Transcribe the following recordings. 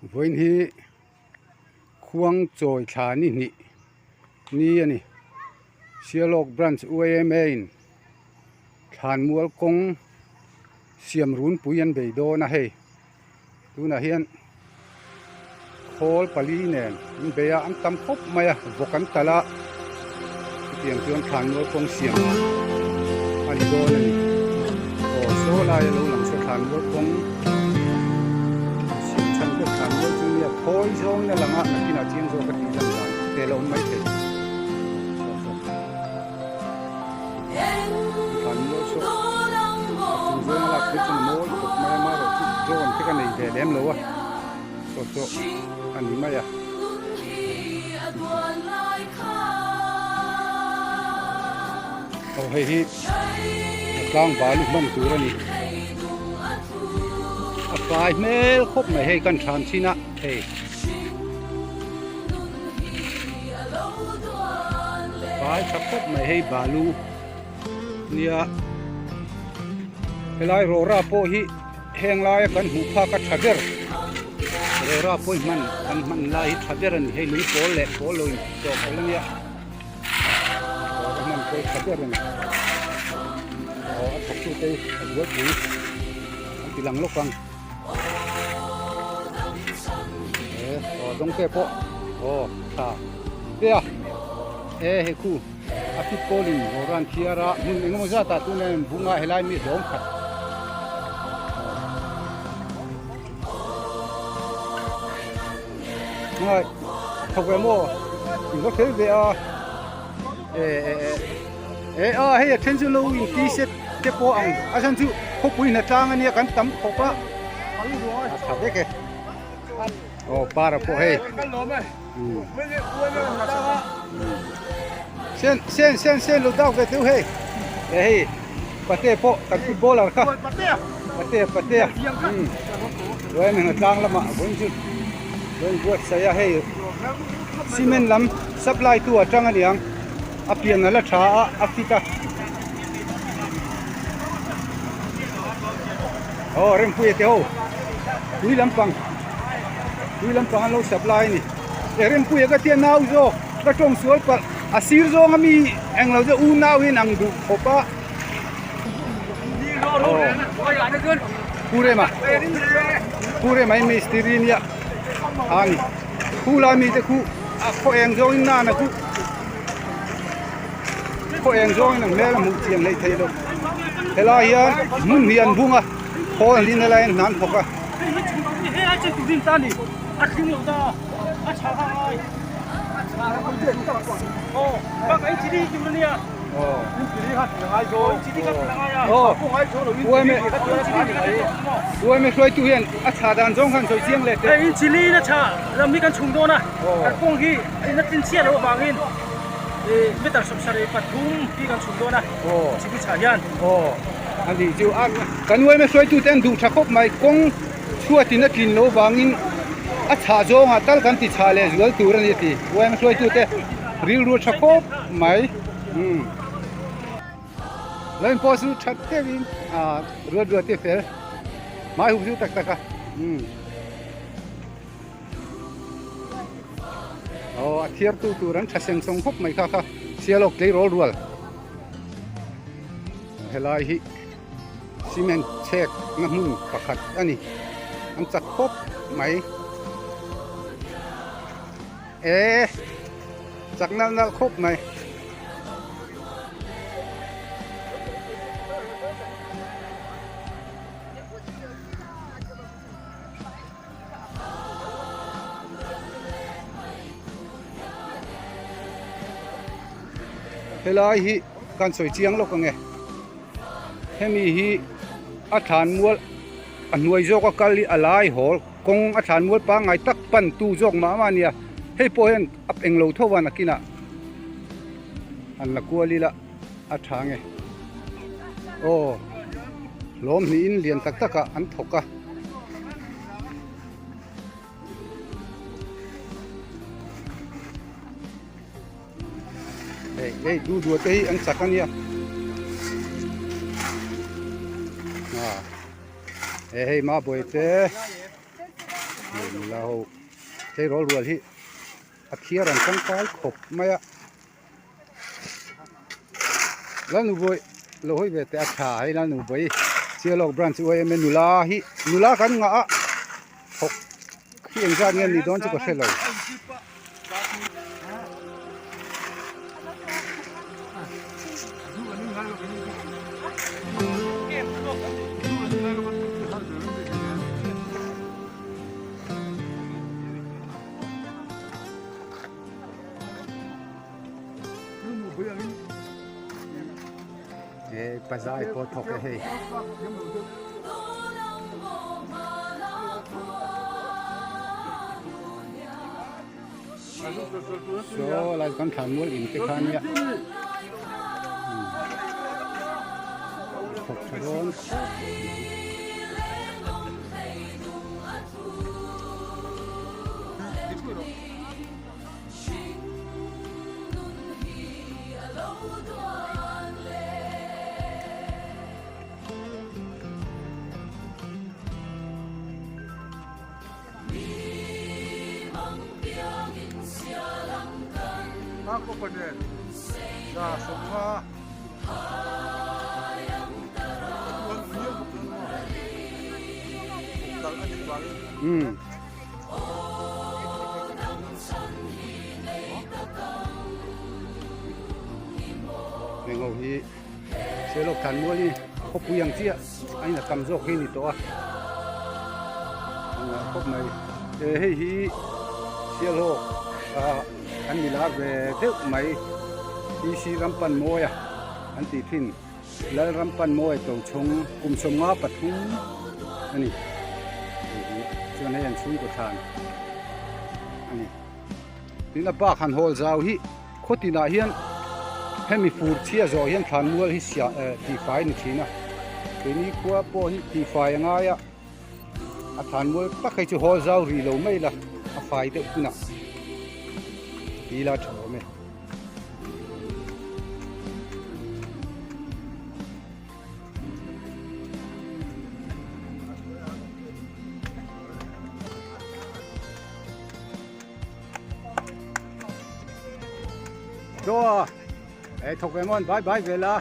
Vawiin hi khuang chawi thla ni hnih ni a ni. Sialawk Branch UAMA in thlanmual kawng siam runpui an bei dawn a hei. Tunah hian khawl pali nen an bei a, an tam khawp mai a, vawk an talh a, chutiang chuan thlanmual kawng siam a ni dawn a ni. Aw saw laia lo lang saw thlanmual kawng siam chhan ber thlanmual chu nia thawi zawngin a lang a, nakinah chiang zawk a tih lan dan te la awm maithei. Saw saw. Thlanmual saw a chung zawnga lak phei chuan a mawi khawp mai a, amaherawhchu drone te ka nei ve lem lo a, saw saw a ni mai a. Aw hei hi a tlangval i hman tur a ni. A fai hmel khawp mai hei kan than chin a hei. Fai tha khawp mai hei balu nia helai rawra pawh hi heng laia kan hmuh phak a tha ber rawra pawh hi hman an hman lai hi tha ber a ni hei lung pawl leh pawl lo in tawh khalh ania rawra hman pawh hi tha ber a ni aw a thawk tute hi a buaipui an ti lang lawk ang. Aw dawng te pawh aw tha te a e hei khu a fit pawl in rawh ran thiar a hmun eng emaw zat ah tuna in bung a helai mi hlawm khat ngai thawk ve maw in va fel ve a e e e e a hei a then chu lo in t shirt te pawh ang a chhan chu khawpui hna tlang ania kan tam khawp a a tha vek e aw para pawh hei sen sen sen sen lo dak ve teuh hei e hei pate pawh kan footballer kha pate pate ruai hna tlang lamah vawiin chu vawiin buatsaih a hei cement lam supply tu atang aniang a pian a la tha a a fit a aw rempuia te ho tui lampang tui lampang an lo supply a ni e rempuia ka tia nau zawk ka tawng sual palh a sir zawng ami englo te unau hian ang duh khawp a aw pu rema pu rema hi mistiri nia a ni khu lai mite khu a khaw eng zawngin nana khu khaw eng zawngin an hmel a hmuh chian hleih theih loh helai hian hmun hi an bung a khawl an din helai hian hna an thawk a. Uaime hruaitu hian a chha dan zawng khan sawi chiang leh teh. Hei chili na chha lam hi kan chhung dawn a, kan kawng hi in a tlin chiah loh avangin meter 73 hi kan chhung dawn a, chili chha hian. Aw a nih chu a kan uaime hruaitu te an duh tha khawp mai kawng chhuatin a tlin loh avangin a chhah zawngah tal kan ti chhah leh zual tur a ni a ti uaime hruaitu te rilru a tha khawp mai. Umm lo in pawh chu that deuhin ah ruat ruat te fel hmai hup chu tak tak a umm aw a thiar tu tur an tha seng sawng khawp mai kha kha sialawk tleirawl rual helai hi cement chhek na hmun pakhat a ni an chak khawp mai e. Chak nalh nalh khawp mai. Helai hi kan sawi chiang lawk ange. Hemi hi a thlan mual a hnuai zawk a kal hi a lai hawl kawng a thlan mual pangngai tak pan tu zawk mah mah a nia. Hei pawh hian a englo tho a nakinah an la kual ila a tha nge aw hlawm hnihin lian tak tak ah an thawk a. Hei hei du dua te hi an chak a nia a hei hei mah buai te. Nula ho tleirawl rual hi a thiar an tangkai khawp mai a Lalnubawih lo hawi ve teh a tha hei Lalnubawih Sialawk branch yma nula hi nula kan ngah a thawk hi engzat nge ni dawn chu ka hre lo. He pazai pawh thawk e hei. Saw lai kan thlan mual in te kha nia. Thawk tha dawn. Hmm. Heng ho hi Sialawk than mual hi khawpui ang chiah a in a tam zawk hi a ni tawh a a khawp mai e hei hi Sialhawk ah an ni lar ve deuh mai PC Rampanmawia an tih thin. Lalrampanmawia Tochhawng kum 53 a ni. Hei hi chuan hei an chhungkaw thlan a ni. Tin a bak han hawl zau hi khaw tinah hian hemi fur chhia zawh hian thlan mual hi siah eh tihfai a ni thin a. Keini khua pawh hi tihfai a ngai a, a thlan mual tak hei chu hawl zau rih lo mai la a fai deuh hunah ti ila tha awm e. Doa e thawk ve mawn bai bai ve la.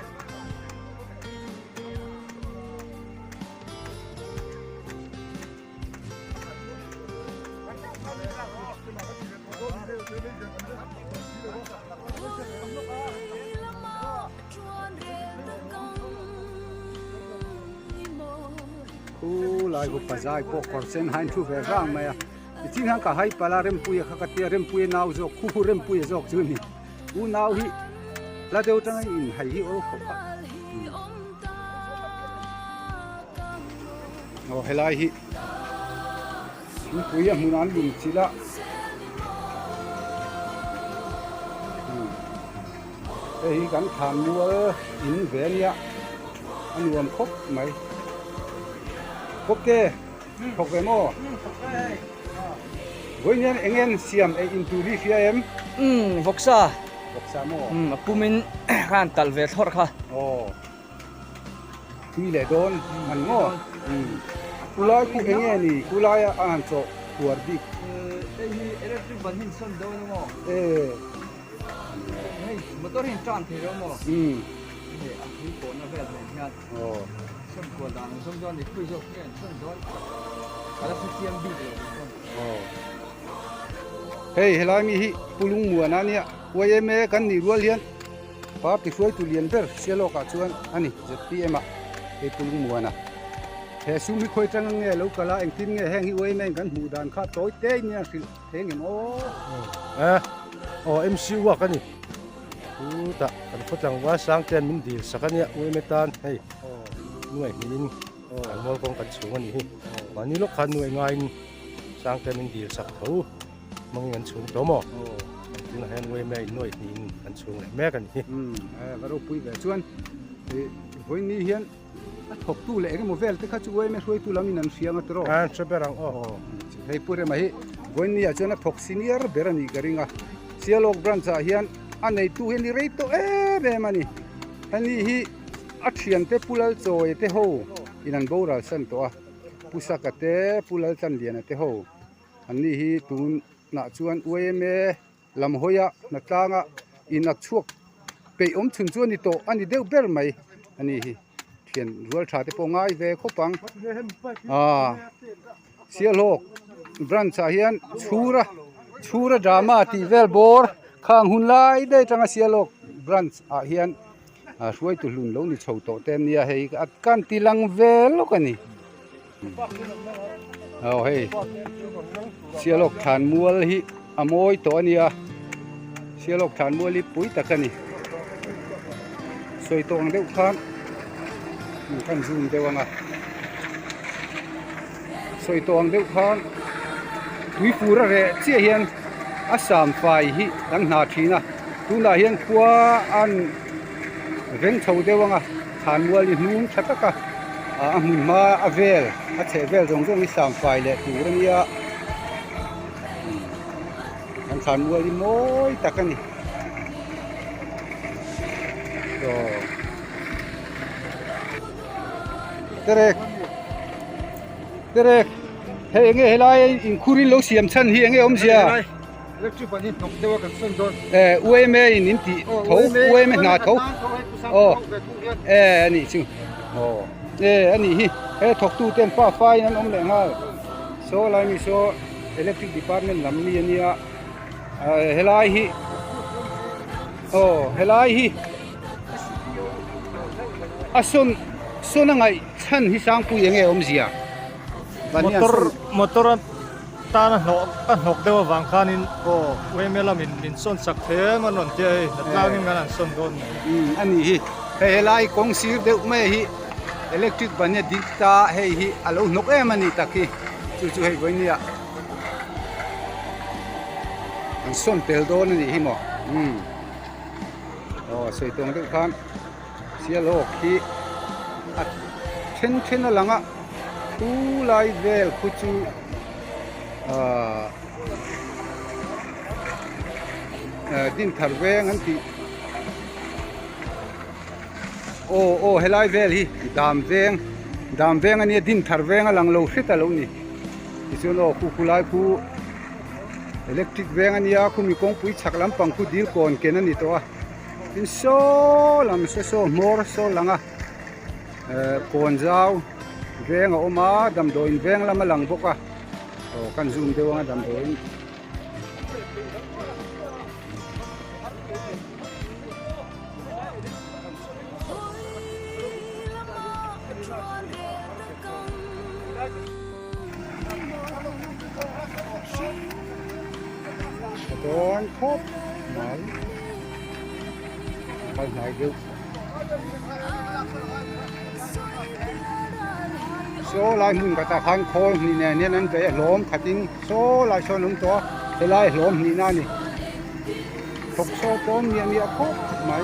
Khu lai khu pazai pawh kawr sen hain thu ve vang mai a tichin hian ka hai palh a rempuia kha ka tia rempuia nau zawk khu khu rempuia zawk chu a ni u nau hi la deuh atanga in hai hi aw khawp a. Aw helai hi thingpui a hmun an lum chilh a hei hi kan thlan mual in ve a nia a nuam khawp mai kawpte thawk ve maw vawiin hian eng nge an siam ei in tur hi hria em vawksa vawksa maw a pumin khan talh ve thlawrh kha aw. Tui leh dawn an ngaw. Kulai khu eng nge ni? Kulai a han chawh puar bik. Hei hi electric ban hi an sawn dawn a maw? Ee. Hei motor hi an tan thei lo maw? Hei a tui pawhna vel nen hian. Aw. Sawn kual dan an zawng dawn ni khui zawk nge an sawn dawn a la hre chiang bik lo an sawn. Aw. Hei helai mi hi Pu Lungmuana nia YMA kan nih rual hian Party hruaitu lian ber Sialawkah chuan a ni zpm ah hei Pu Lungmuana. He sum hi khawi tang nge lo kal a, engtin nge heng hi uaim kan hmuh dan kha tawi te in hian hrilh thei ngem aw. E aw MC uak a ni. Chutah kan khaw tlangval sang te an min dil sak a nia uaim atan hei nuaih hnihin kan mual kawng kan chhung a nih hi. Mahni lawk khan nuaih ngaiin sang te min dil sak tho. Hmangin an chhung tawh maw? Tunah hian uaime in nuaih hnihin an chhung leh mek a ni. Umm va ropui ve chuan vawiin hian a thawktu leh engemaw vel te kha chu uaime hruaitu lamin an hria ang a tiraw? An hre ber ang aw. Hei Pu Rema hi vawiin ah chuan a thawk senior ber a nih ka ring a. Sialawk branch ah hian a neitu hi a ni rei tawh em em a ni. Heni hi a thiante Pu Lalchawi te ho in an boral san tawh a. Pu Saka te Pu Laltlanliana te ho. An ni hi tunah chuan yma lam hawia hnatlanga inah chhuak peih awm chhun chu a ni tawh a ni deuh ber mai a ni hi thian rual tha te pawh ngai ve khawp ang aaa Sialhawk branch ah hian chhura chhura drama tih vel bawr khang hun lai daih atanga Sialhawk branch ah hian a hruaitu hlun lo ni chho tawh te ania hei a kan ti lang ve lawk a ni aw hei Sialhawk thlan mual hi a mawi tawh a nia Sialhawk thlan mual hi pui tak a ni sawi tawh ang deuh khan kan zoom deuh ang a sawi tawh ang deuh khan tui fur a reh chiah hian a sam fai hi kan hna thin a tunah hian khua an veng chho deuh ang a thlan mual hi hnung tha tak a a hmun hma a vel a chheh vel zawng zawng hi sam fai leh tur a nia kan thlan mual hi mawi tak a ni aw. Terek Terek hei enge helai inkhur in lo siam chhan hi enge awmzia electric ban hi hnawk deuh a kan sawn dawn eh UMA in in tih tho UMA hna tho aw eh anih chu aw eh anih hi he thawktu ten pa faiin an awm leh nghal saw lai mi saw electric department lam mi ania helai hi aw helai hi A sawn sawn a ngaih chhan hi Sangpui enge awmzia? Motor motor a tan a hnawh a hnawk deuh avang khanin aw UMA lamin min sawn chak thei em an rawn tia hei hnatlangin kan han sawn dawn mai. Umm a nih hi hei helai kawng sir deuh mai hi electric ban hi a dik ta hei hi a lo hnawk em a nih tak hi chu chu hei vawinia an sawn tel dawn a nih hi maw umm. Aw sawi tawng deuh khan Sialhawk hi a then then a lang a thu lai vel khu chu ahh Dinthar veng an tih aw aw helai vel hi dam veng dam veng ania Dinthar veng a lang lo hret a lo ni tichuan aw khu khu lai khu. Electric veng a nia khumi kawngpui chhak lampang khu dil kawn ken a ni tawh a tin saw lam saw saw hmawr saw lang a ehh kawn zau veng a awm a damdawiin veng lam a lang bawk a aw kan zoom deuh ang a damdawiin. Ka dawn khawp mai kal hnai deuh saw lai hmun ka tah khan khawl hnih nen hian an beih a hlawm khatin saw lai sawn a awm tawh a helai hlawm hnihna a ni thawk saw tawn miah miah khawp mai.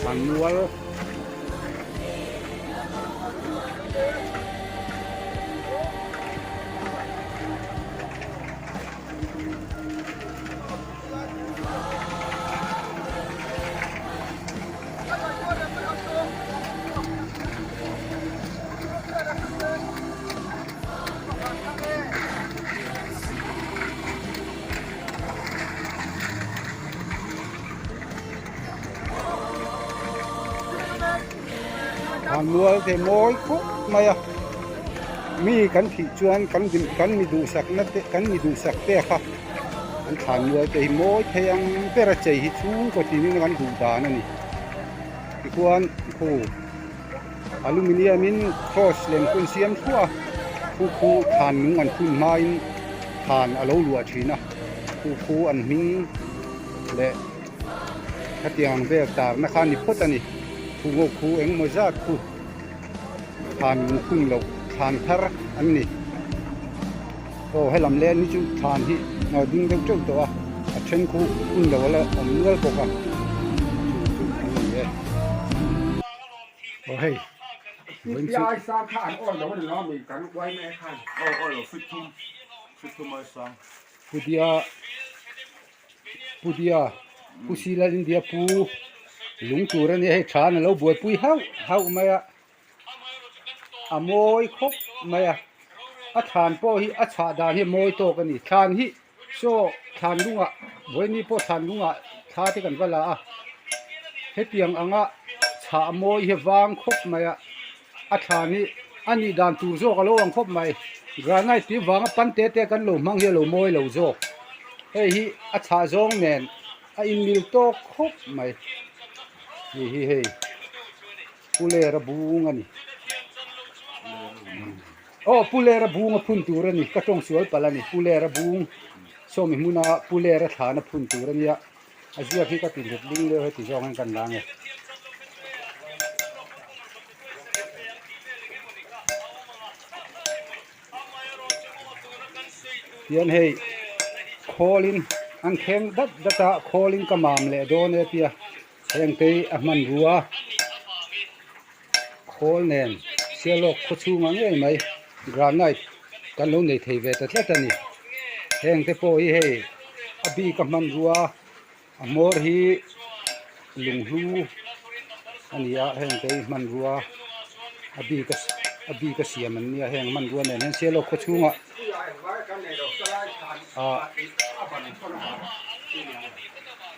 Thlanmual Thlanmual te mawi khawp mai a mi kan thih chuan kan kan mi duhsakna te kan mi duhsak te kha an thlanmual te hi mawi thei ang ber a chei hi chhungkaw tinin kan duh dan a ni tichuan khu. Aluminium in cross lem hun siam thluah a, khu khu thlan nung an phun hmain thlan a lo luah thin a, khu khu an hming leh khatiang ang vel tarna kha a ni phawt a ni, khu ngo khu engemaw zat khu thlan nung phun loh thlan thar an ni. Aw helam leh ni chu thlan hi a ding deuh teuh tawh a, a then khu hun lo a la awm nual bawk a, chu chu a ni e. Aw hei vawiin chu Pudia Pudia. Pu Sila India pu lung tur a nia hei tha an lo buaipui hauh hauh mai a a mawi khawp mai a a thlan pawh hi a chhah dan hi a mawi tawk a ni thlan hi saw thlan lungah vawiini pawh thlan lungah thla te kan va la a hetiang anga chhah mawi hi a vang khawp mai a a thlan hi a nih dan tur zawk a lo ang khawp mai granite tih vanga pan te te kan lo hmang hi a lo mawi lo zawk hei hi a chhah zawng nen a inmil tawk khawp mai hei hi hei Pulera bung a ni aw Pulera bung a phun tur a ni ka tawng sual palh a ni Pulera bung sawmi hmuna Pulera thlan a phun tur a nia a ziak hi ka ti let ling leu heti zawng hian kan la ang e. Tihian hei khawlin an thleng dat dat a khawlin ka mam leh dawn e tia heng te hi a hmanrua khawl nen sialawk khaw chhungah ngei mai granite kan lo nei thei ve ta tlat a ni heng te pawh hi hei a bik a hmanrua a hmawr hi lunghlu a ni a heng te hi hmanrua a bik a a bik a siam an nia heng hmanrua nen hian sialawk khaw chhungah ah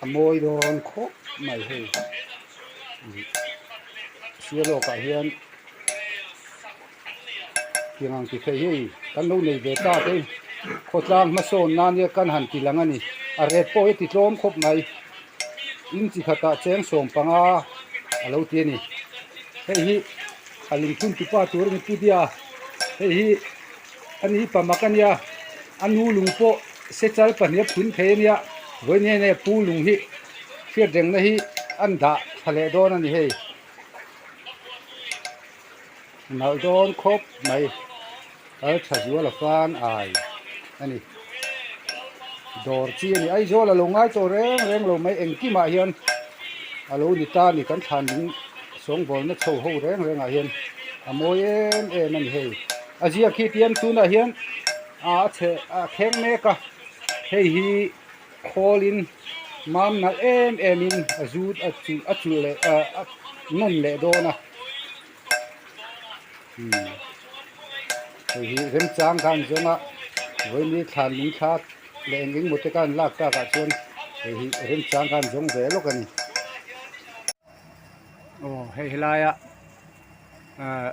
a mawi dawn khawp mai hei sialawk ah hian Tiang ang ti theih hi kan lo nei ve ta te khawtlang hmasawn nan hian kan han ti lang a ni. A ret pawh hi ti tlawm khawp mai. In chi khatah cheng 15 a lo ti a ni. Hei hi a lungphun tupa tur a ni pu Dia. Hei hi a ni pamak a nia. A nu lung pawh sechal pahnih a phun thei a nia. Vawiin hian hei pu lung hi hriat rengna hi an dah tha leh dawn a ni hei. Nalh dawn khawp mai kal tha zual a fan ai a ni dawr chi a ni Aizawl a lo ngai tawh reng reng lo mai engkimah hian a lo ni ta a ni kan thlan lung sawngbawlna chho ho reng reng ah hian a mawi em em a ni hei a ziak hi tian tunah hian a chhe a thleng mek a hei hi khawlin mam nalh em em in a zut a chulh a chulh leh a nawn leh dawn a. Hei hi remchang khan zawnga vawini thlan lung thla leh eng eng maw te khan lak takah chuan hei hi remchang khan zawng ve lawk a ni. Aw hei helaia ah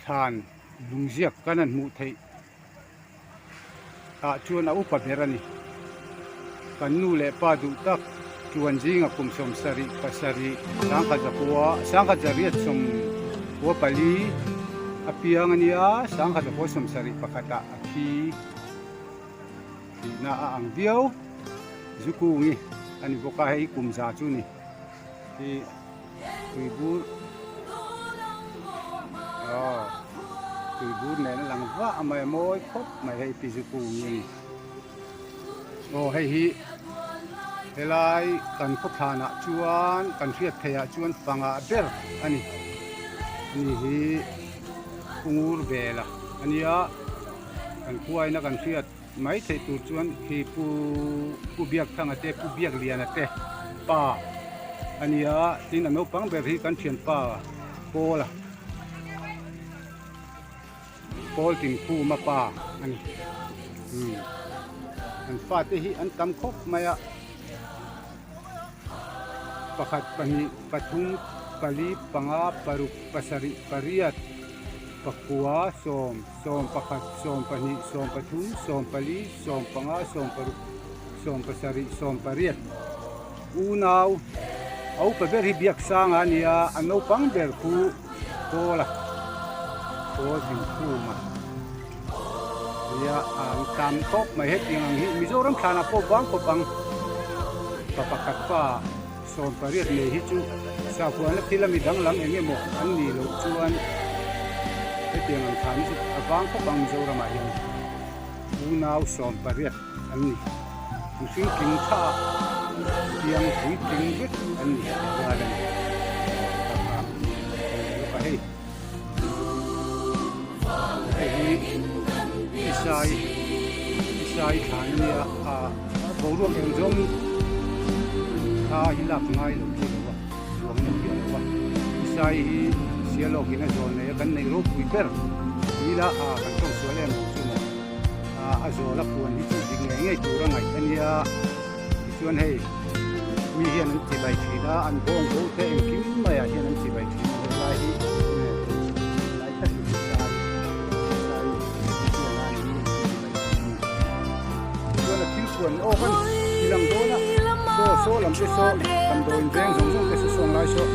thlan lung ziak kan han hmuh theih ah chuan a upa ber a ni. Kan nu leh pa duh tak tuan zinga kum 77 sangkhat zakua sangkhat zariat 94 a piang a nia sangkhat zakua 71 ah a thi tihna a ang viau zukungi a ni bawk a hei kum za chu ni hi tuibur aw tuibur nen a lang vah mai a mawi khawp mai hei pi zukungi a ni aw hei hi helai kan khawthlanah chuan kan hriat theih ah chuan panga ber a ni ani hi Pungur Vela a nia kan khuaina kan hriat mai theih tur chuan khi pu pu Biakthanga te pu Biakliana te pa a nia tin a naupang ber hi kan thianpa Paula Paul Tinkhuma pa a ni umm an fate hi an tam khawp mai a pakhat pahnih pathum pali panga paruk pasarih pariat pakua sawm. 11, 12, 13, 14, 15, 16, 17, 18 unau a upa ber hi Biaksanga a nia a naupang ber khu Paula Paul Thingkhuma nia an tam khawp mai hetiang ang hi Mizoram thlanah pawh vang khawp ang pa pakhat pa 18 nei hi chu sakhuana thil a mi danglam eng emaw an nih loh chuan hetiang ang thlan hi chu a vang khawp ang Mizoramah hian unau 18 an ni. Mihring tling tha a piang puitling vek an ni rual a ni. Lawk a hei hei hi Isai Isai thlan a nia a. Boruak eng zawng thla hi lak ngai lo thei lo a, ruang na piah lo a. Isai hi Sialawkin a zawl nei a, kan neih ropui ber nila a kan tawng sual em ang chu maw. A zawl a puan hi chu dik ngei ngei tur a ngaih a nia. Tichuan hei mi hian an chibai thin a, an bawng bo te engkim maiah hian an chibai thin a, helai hi helai tak hi sai sai hian a ni an chibai thin a ni. Tichuan a thil puan aw kan ti lang dawn a, saw saw lam te saw damdawiin veng zawng zawng te saw sawng lai saw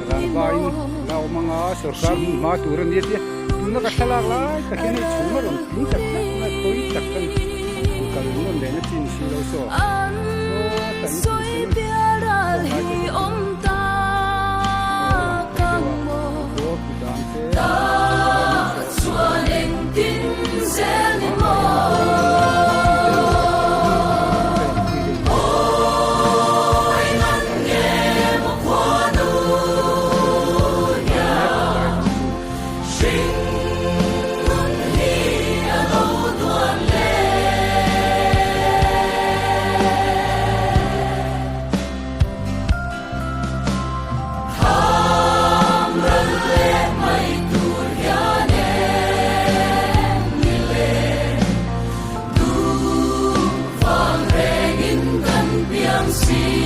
rangvain la awm anga sorkar hmun hma tur a ni a tia tuna ka thlalak lai tak hian hei chhum a rawn tling tak tak mai a tawi tak kan kal nawn leh na chin si lo saw saw ta in tih sen saw lai te chu aw lang tawi deuh a aw dan te